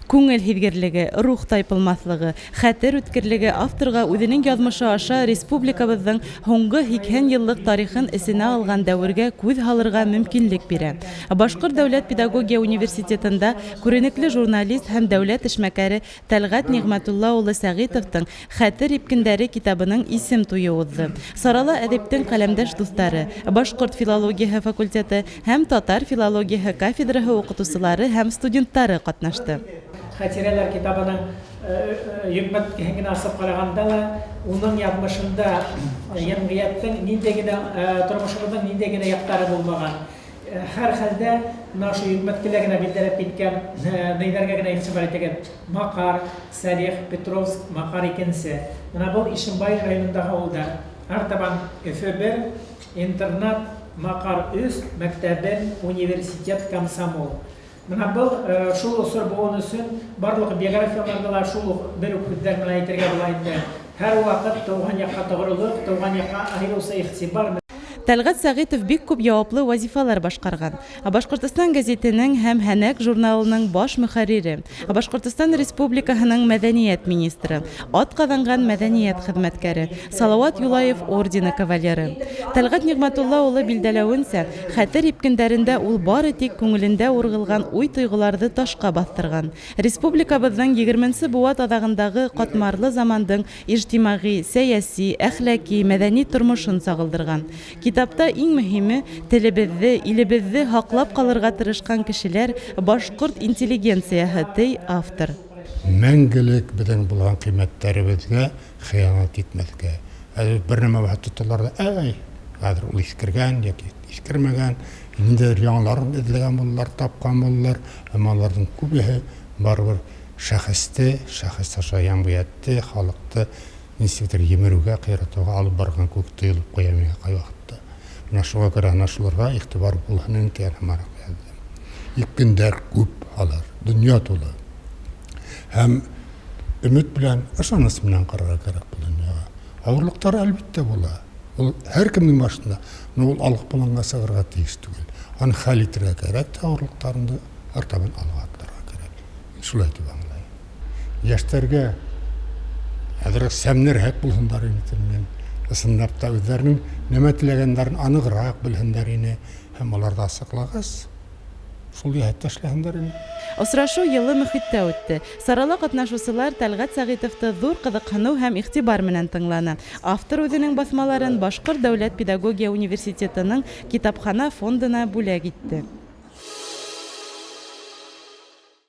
Күңел һиҙгерлеге, рух тайпылмаҫлығы, хәтер үткерлеге авторға үҙенең яҙмышы аша республикабыҙҙың һуңғы 80 йыллыҡ тарихын эсенә алған дәүергә күҙ һалырға мөмкинлек бирә. Башҡорт дәүләт педагогия университетында күренекле журналист һәм дәүләт эшмәкәре Тәлғәт Ниғмәтулла улы Сәғитовтың Хәтер ипкендәре китабының исем туйы уҙҙы. Сарала әҙиптең ҡәләмдәш дуҫтары, башҡорт филологияһы факультеты һәм татар филологияһы кафедраһы уҡытыусылары һәм студенттары ҡатнашты. Хәтирәләр китабының йөкмәткеһен генә асып караганда ла, уның язмышында җәмгыятьнең нинди генә, тормышыбызның нинди генә яктары булмаган. Һәрхәлдә, менә шул йөкмәткеләр генә билдәләп киткән нәйләргә генә игътибар итегез. Макар, Салих, Петровск, Макар икенче. Менә был Ишембай районындагы авылдар. Артабан Өфе бер, интернат, Макар өс, мәктәбен, университет, комсомол. Менә был шул осор буын өчен барлык биографияларда ла шул ук бер үк һүҙҙәр менән әйтергә була инде. Һәрваҡыт тыуған яҡҡа тоғролоҡ, тыуған яҡҡа айырыуса иғтибар. Тәлғәт Сәғитов бик күп яуаплы вазифалар башҡарған. Башҡортостан гәзитенең һәм Һәнәк журналының баш мөхәррире, Башҡортостан Республикаһының мәҙәниәт министры, атҡаҙанған мәҙәниәт хеҙмәткәре, Салауат Юлаев ордены кавалеры. Тәлғәт Ниғмәтулла улы билдәләүенсә, хәтер ипкендәрендә ул бары тик күңелендә урғылған уй-тойғоларҙы ташҡа баҫтырған. Республикабыҙҙың егерменсе быуат аҙағындағы ҡатмарлы замандың ижтимағи, сәйәси, әхлаки, мәҙәни тормошон сағылдырған. Китапта иң мөһиме, телебеҙҙе, илебеҙҙе һаҡлап ҡалырға тырышҡан кешеләр, башҡорт интеллигенцияһы, ти автор. Мәңгелек беҙҙең булған ҡиммәттәребеҙгә хыянат итмәҫкә. Ә бер нәмә булһа тоталар да, әй, хәҙер ул иҫкергән йәки иҫкермәгән, ниндәйҙер яңыларын эҙләгән булалар, тапҡан булалар, әммә уларҙың күбеһе барыбер шәхесте, шәхес аша йәмғиәтте, халыҡты нисектер емереүгә, ҡыйратыуға алып барған кеүек тойолоп ҡуя миңә ҡайваҡытта. Менә шуға күрә ана шуларға иғтибар булһын ине тигән һымараҡ яҙҙым. Ипкендәр күп алар, донъя тулы. Һәм өмөт белән, ышаныс менән ҡарарға кәрәк был донъяға. Ауырлыҡтар әлбиттә була. Ул һәр кемдең башында, но ул алыҡ планға сығырға тейеш түгел. Аны хәл итергә кәрәк тә ауырлыҡтарыңды артабан алға атларға кәрәк. Мин шулай итеп аңлайым. Йәштәргә әҙерәк сәмнерәк булһындар ине тим мин. Ысынлап та үҙҙәренең нәмә теләгәндәрен анығыраҡ белһендәр ине һәм аларҙы асыҡлағас, шул йәһәттә эшләһендәр ине. Осрашыу йылы мөхиттә үтте. Сарала ҡатнашыусылар Тәлғәт Сәғитовты ҙур ҡыҙыҡһыныу һәм иғтибар менән тыңланы. Автор үҙенең баҫмаларын Башҡорт дәүләт педагогия университетының китапхана фондына бүләк итте.